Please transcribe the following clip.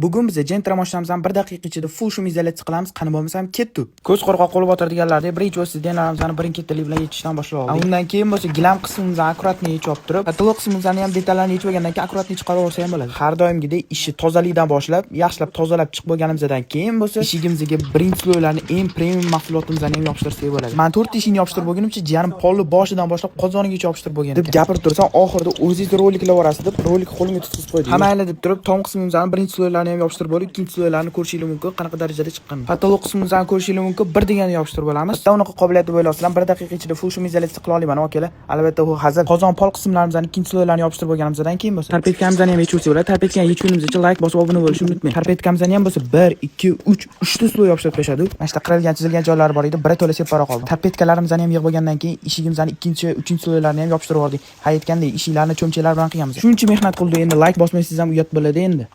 Bugun biz Gentra mashinamizni bir daqiqa ichida full шумоизоляция qilamiz. Qani bo'lmasam ketdik. Ko'z qo'rqoq bo'lib o'tiradiganlarda birinchi o'z denlarimizni birin-ketinlik bilan yechishdan boshlab oldik. Undan keyin bo'lsa gilam qismimizni аккуратно yechib olib turib, потолок qismimizni ham detallarni yechib olgandan keyin аккуратно chiqarib olsa ham bo'ladi. Har doimgidek ishni tozalikdan boshlab, yaxshilab tozalab chiqib bo'lganimizdan keyin bo'lsa eshigimizga birinchi слой larni, eng premium mahsulotimizni ham yopishtirsak bo'ladi. Men to'rtta eshikni yopishtirib bo'lgunimcha, jiyanim polni boshidan boshlab qozonigacha yopishtirib bo'lgan. Deb gapirib tursam, oxirida o'zingiz roliklar borasiz deb rolik qo'limga tutqizib qo'ydi. Ha, mayli deb turib, tom qismimizni birinchi слой larni ham yopishtirib bo'ldik, ikkinchi слой larni ko'rishingiz mumkin, qanaqa darajada chiqqan. Потолок qismimizni ko'rishingiz mumkin, bir degani yopishtirib bo'lamiz. Bitta unaqa qobiliyati bo'lasizlar, bir daqiqa ichida full шумоизоляция qila olaman, akalar. Albatta, bu hazil. Qozon pol qismlarimizni ikkinchi слой larni yopishtirib bo'lganimizdan keyin bo'lsa, tarpetkamizni ham yechib bo'ladi. Tarpetkani yechgunimizcha layk bosib obuna bo'lishni unutmang. Tarpetkamizni ham bo'lsa 1, 2, 3, 3 ta слой yopishtirib tashladi. Mana shu qirilgan, chizilgan joylari bor edi, biri to'la separa qoldi. Tarpetkalarimizni ham yig'ib bo'lgandan keyin eshigimizni ikkinchi, uchinchi слой larni ham yopishtirib yubordik. Ha, aytgandek, eshiklarni cho'mchalar bilan qilganmiz. Shuncha mehnat qildik, endi layk bosmaysiz ham uyat bo'ladi endi.